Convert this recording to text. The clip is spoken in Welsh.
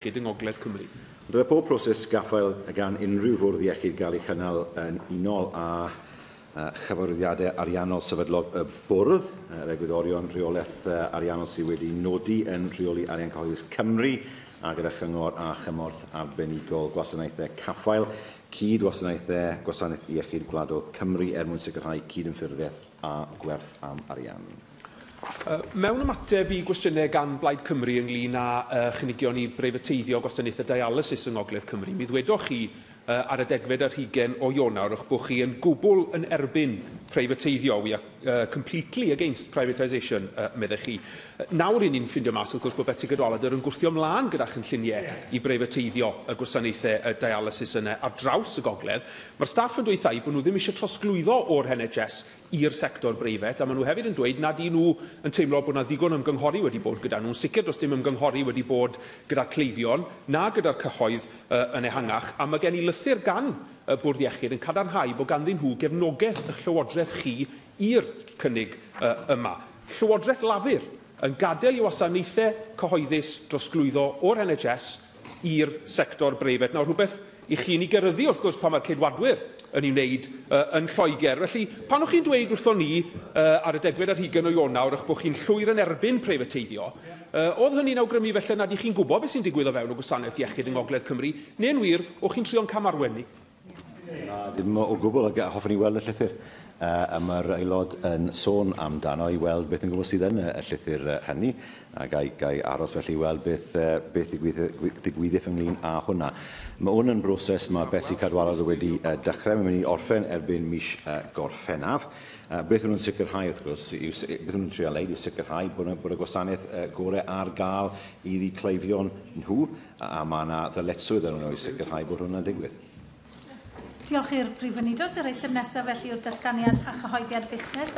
iechyd yng Ngogledd Cymru? Dylai pob proses gaffael gan unrhyw fwrdd iechyd gael ei chynnal yn unol â chyfarwyddiadau ariannol sefydlog y bwrdd, yr egwyddorion rheolaeth ariannol sydd wedi nodi yn Rheoli Arian Cyhoeddus Cymru a gyda chyngor a chymorth arbenigol gwasanaethau caffael, cyd-wasanaethau Gwasanaeth Iechyd Gwladol Cymru er mwyn sicrhau cydymffurfiaeth a gwerth am arian. Mewn ymateb i gwestiynau gan Blaid Cymru ynglyn â chynigion i breifateiddio gwasanaethau dialysis yng Ngogledd Cymru, mi ddwedoch chi ar y 20 o Ionawr eich bod chi yn gwbl yn erbyn preifateiddio. "We are completely against privatisation," meddech chi. Nawr i ni'n ffindio mas, wrth gwrs, bod Betsi Cadwaladr yn gwthio ymlaen gyda chynlluniau i breifateiddio y gwasanaethau dialysis yna ar draws y gogledd. Mae'r staff yn dweud i bod nhw ddim eisiau trosglwyddo o'r NHS i'r sector breifat, a maen nhw hefyd yn dweud nad y'n nhw yn teimlo bod yna ddigon ymgynghori wedi bod gyda nhw'n sicr does dim ymgynghori wedi bod gyda cleifion na gyda'r cyhoedd yn ehangach, a mae gen i lythyr gan y Bwrdd Iechyd yn cadarnhau bod ganddyn nhw gefnogaeth y Llywodraeth chi i'r cynnig yma. Llywodraeth Lafur yn gadael i wasanaethau cyhoeddus drosglwyddo o'r NHS i'r sector breifat. Nawr, rhywbeth i chi'n ei geryddu, wrth gwrs, pan mae'r Ceidwadwyr yn ei wneud yn Lloegr. Felly, pan o'ch chi'n dweud wrthon ni ar y 20 o Ionawr eich bod chi'n llwyr yn erbyn preifateiddio, oedd hynny'n awgrymu felly nad ych chi'n gwybod beth sy'n digwydd o fewn y gwasanaeth iechyd yng Ngogledd Cymru, neu'n wir, o'ch chi'n trio'n camarwen ni? Na, dim o gwbl, a hoffwn i weld y llythyr y mae'r aelod yn sôn amdano i weld beth yn gwbl sydd yn y llythyr hynny, a gai aros felly i weld beth ddigwyddiff ynglyn â hwnna. Mae hwn yn broses mae Betsi Cadwaladr wedi dechrau, mae'n mynd i orffen erbyn mis Gorffennaf. Beth nhw'n sicrhau, wrth gwrs, yw, beth nhw'n trial wneud yw sicrhau bod y gwasanaeth gorau ar gael iddi cleifion nhw, a mae yna ddyletswydd arnyn nhw i sicrhau bod hwnna'n digwydd. Diolch i'r Prif Weinidog. Yr eitem nesaf felly yw'r datganiad a chyhoeddiad busnes.